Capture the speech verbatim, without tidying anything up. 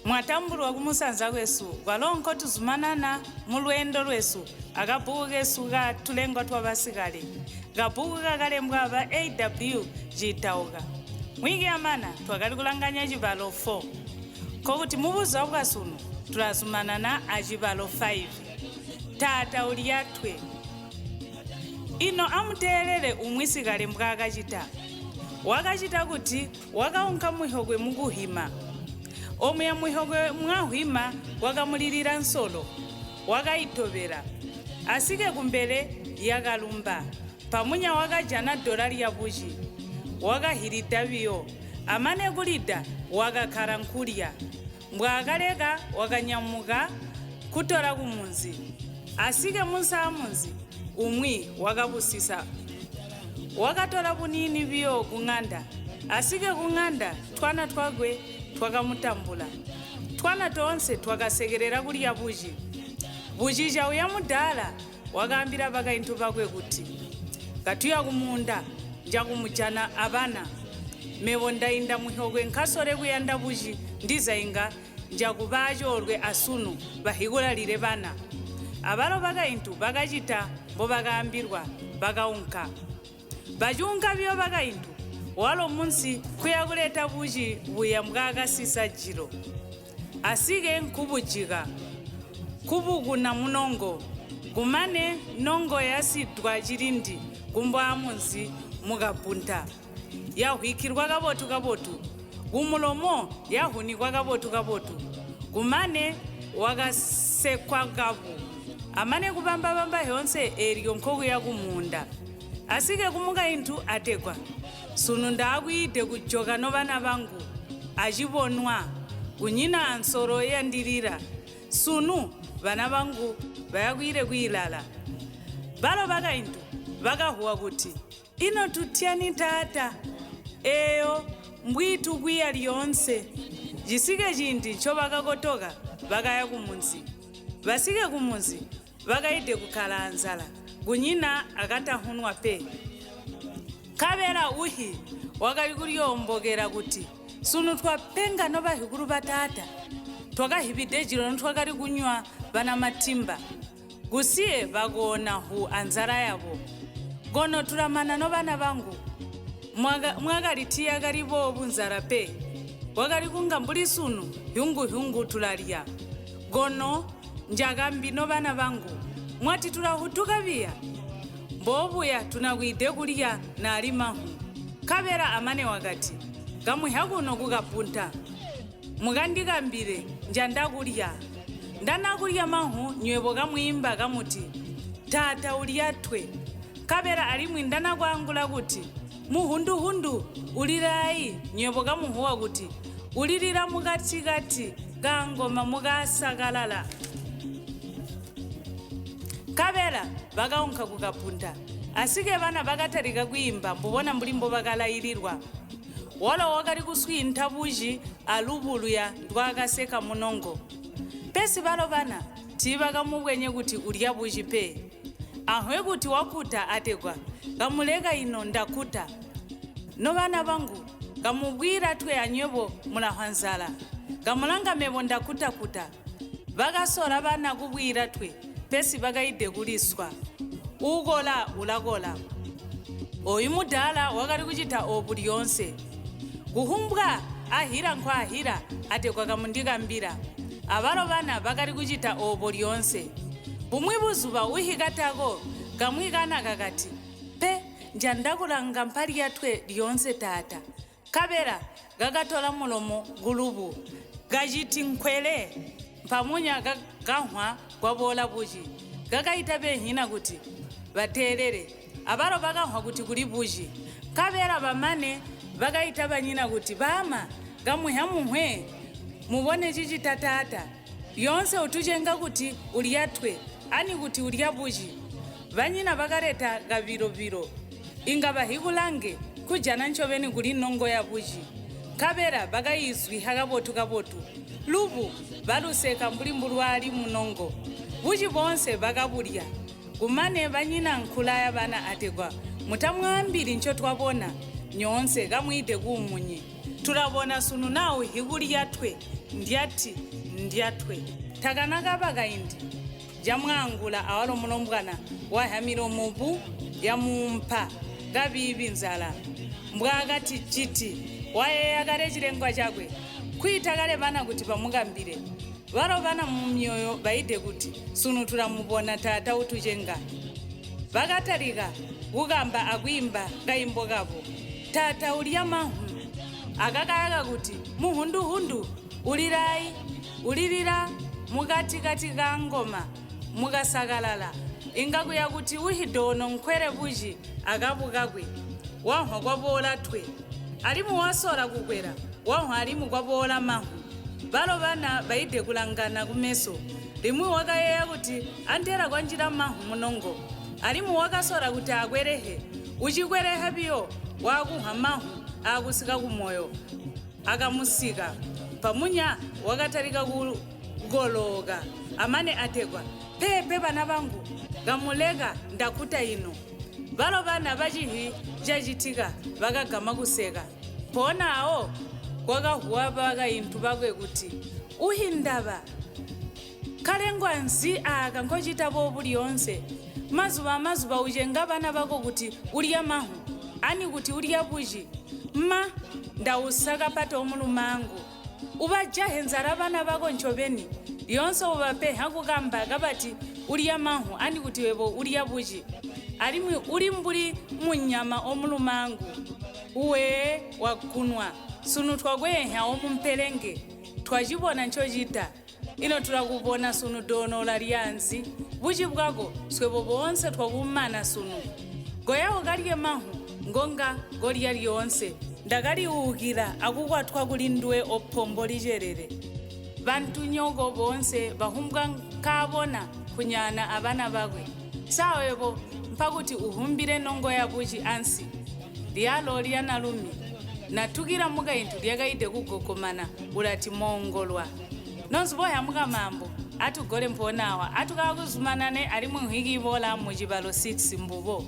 Mwatambulwa ku musansa kwesu, kwalonko tusumanana mu lwendo lwesu, akapuku kesu ka Tulengwa twa Basikale, kapuku kakalembwa ba A W Chitauka. Mwiki ya mana, twakali kulanganya chibalo four. Kokuti mu buzuwa bwa sunu, tulasumanana a chibalo five. Tata Ulyatwe. Ino amuteelele umwisikale mbwakachita. Wakachita kuti wakaunka mwihokwe mukuhima. Omuya mwihokwe mwahwima wakamulilila nsolo, wakaitobela. Asike kumbele yakalumba. Pamunya wakajana dola lya buchi. Wakahilita biyo. Amane kulita, wakakala nkulya. Mbwakaleka, wakanyamuka kutola kumunzi. Asike munsa amunzi, umwi wakabusisa. Wakatola bunini biyo kung'anda. Asike kung'anda, twana twakwe twakamutambula. Twana toonse twakasekelela kulya buchi. Buchi chauya mudaala, wakaambila bakaintu bakwe kuti, katuya kumunda, njakumujana abana. Mebo ndainda mwihokwe nkasole kuyanda buchi, ndizainga njakuba achoolwe asunu, bahikulalile bana. Abalo bakaintu bakachita mbobakaambilwa, bakaunka. Bachiunka biyo bakaintu, walo munsi kuya kuleta buchi buya mbwakasisa chilo. Asike nkubujika, kubukuna munongo, kumane nongo yasidwa chilindi kumbwa munsi mukapunta. Yahwikilwa kabotu kabotu, kumulomo yahunikwa kabotu kabotu, kumane wakasekwa kabu. Amane kubambabamba hyonse elyo nkokuya kumunda. Asike kumukaintu atekwa, sunu ndakwide kujoka no bana bangu, achibonwa, kunyina ansolo yandilila. Sunu bana bangu bayakwile kwilala. Balo bakaintu bakahuwa kuti, ino tutyani tata? Eyo, mbwitu kwiya lyonse. Chisike chindi ncho bakakotoka, bakaya kumunzi. Basike kumunzi, bakaide kukala anzala, kunyina akatahunwa pe. Kabela uhi wakali kulyombokela kuti, sunu twapenga no bahikulu ba tata, twakahibide chilo notwakali kunywa bana matimba. Kusiye bakoona hu anzala yabo. Kono tulamana no bana bangu. Mwaka-, mwakali tiyakali bo bunzala pe. Wakali kunga mbuli sunu, hyungu hyungu tulalya. Kono njakambi no bana bangu. Mwati tulahutuka biya? Mbobuya tunakwide kulya nali mahu. Kabela amane wakati, kamwiha kuno kukapunta. Mukandikambile, njanda kulya. Ndanakulya mahu, nywebo kamwiimba kamuti, tata Ulyatwe. Kabela alimwi ndanakwangula kuti, muhunduhundu ulila ayi, nywebo kamuhuwa kuti, ulilila mukatikati kangoma mukasakalala. Kabela bakaunka kukapunta. Asike bana bakatalika kwiimba, mbubona mbuli mbobakalairilwa. Walo wakali kuswinta buchi alubuluya ndwakaseka munongo. Pesi balo bana tiibakamubwenye kuti ulya buchi pe. Ahwe kuti wakuta atekwa, kamuleka ino ndakuta. No bana bangu, kamubwila twe anywebo mulahwa nzala. Kamulanga mebo ndakutakuta. Bakasola bana kubwila twe, pesi bakaide kuliswa. Ukola ulakola. Oyu mudaala wakali kuchita obu lyonse. Kuhumbwa ahila nkwahila, atekwa kamundikambila. Abalo bana bakali kuchita obo lyonse. Bumwi buzuba uhikatako, kamwi kana kakati, pe, njanda kulanga mpali yatwe lyonse tata. Kabela kakatola mulomo kulubu, kachiti nkwele, mpamunya ka-, kanhwa kwaboola buchi. Kakaita benyina kuti bateelele. Abalo bakanhwa kuti kuli buchi. Kabela bamane bakaita banyina kuti, bama, kamwiha muhwe, mubone chichita tata. Lyonse utuchenga kuti ulya twe, ani kuti ulya buchi. Banyina bakaleta kabilobilo. Inga bahikulange kujana ncobeni kuli nongo ya buchi. Kabela bakayiswiha kabotu kabotu. Lubu baluseka mbuli mbulwali munongo. Buchi bonse bakabulya. Kumane banyina nkulaya bana atekwa, mutamwaambili nco twabona, nyoonse, kamwiide kuumunyi. Tulabona sunu nawu hikulyatwe, ndyati, ndyatwe. Takana kabaka indi, jamwaangula awalo mulombwana wahamile omubu, yamuumpa kabiibi nzala. Mbwaakati citi, wayeeya kale cilengwa cakwe, kwiita kale bana kuti bamukambile. Balo bana mumyoyo baide kuti, sunu tulamubona taata utucenga. Bakatalika kukamba akwiimba kaimbo kabo. Taata ulya mahu. Akakayaka kuti, muhunduhundu, ulilai, ulilila, mukatikati kangoma, mukasakalala. Inga kuya kuti uhidoono nkwele buci akabukakwe. Wahwa kwaboola twe. Alimwi wasola kukwela, wahwa alimwi kwaboola mahu. Balo bana baide kulangana kumeso. Limwi wakayeeya kuti antela kwanjila mahu munongo. Alimwi wakasola kuti akwelehe. Ucikweleha biyo, wakuha mahu akusika kumoyo. Akamusika. Pamunya wakatalika kukolooka. Amane atekwa. Peepe bana bangu. Kamuleka ndakuta ino. Balo bana bacihi cacitika bakagama kuseka. Poonawo kwakahuwa bakaintu bakwe kuti, uhindaba. Kalengwa nzi aka nkocita boobu lyoonse? Mazuba amazuba ucenga bana bako kuti ulya mahu, ani kuti ulya buci? Ma, ndawusa kapata omulumaangu. Ubajahe nzala bana bako ncobeni, lyoonse ubapeha kukamba kabati ulya mahu, ani kuti ebo ulya buci. Alimwi uli mbuli munyama omulumaangu. Uwee, wakunwa. Sunu twakweeha omumpelenge. Twacibona ncocita. Ino tulakubona sunu doono olalya nzi? Buci bwako, swebo boonse twakumana sunu. Ngoya okalye mahu, ngonga ngolya lyoonse. Ndakaliukila akukwatwa kuli nduwe opombo licelele. Bantu nyoko boonse bahumbwa nkabona kunyaana abana bakwe. Sa ebo, mpakuti uhumbile nongo ya buci ansi. Lyalo lya nalumi, natukila mukaintu lyakaide kugokomana, ulati moongolwa. Nonzi boya mukamambo, atugole mpoonawa, atukala kuzumanane alimwi uhiki iboola mucibalo six mbubo.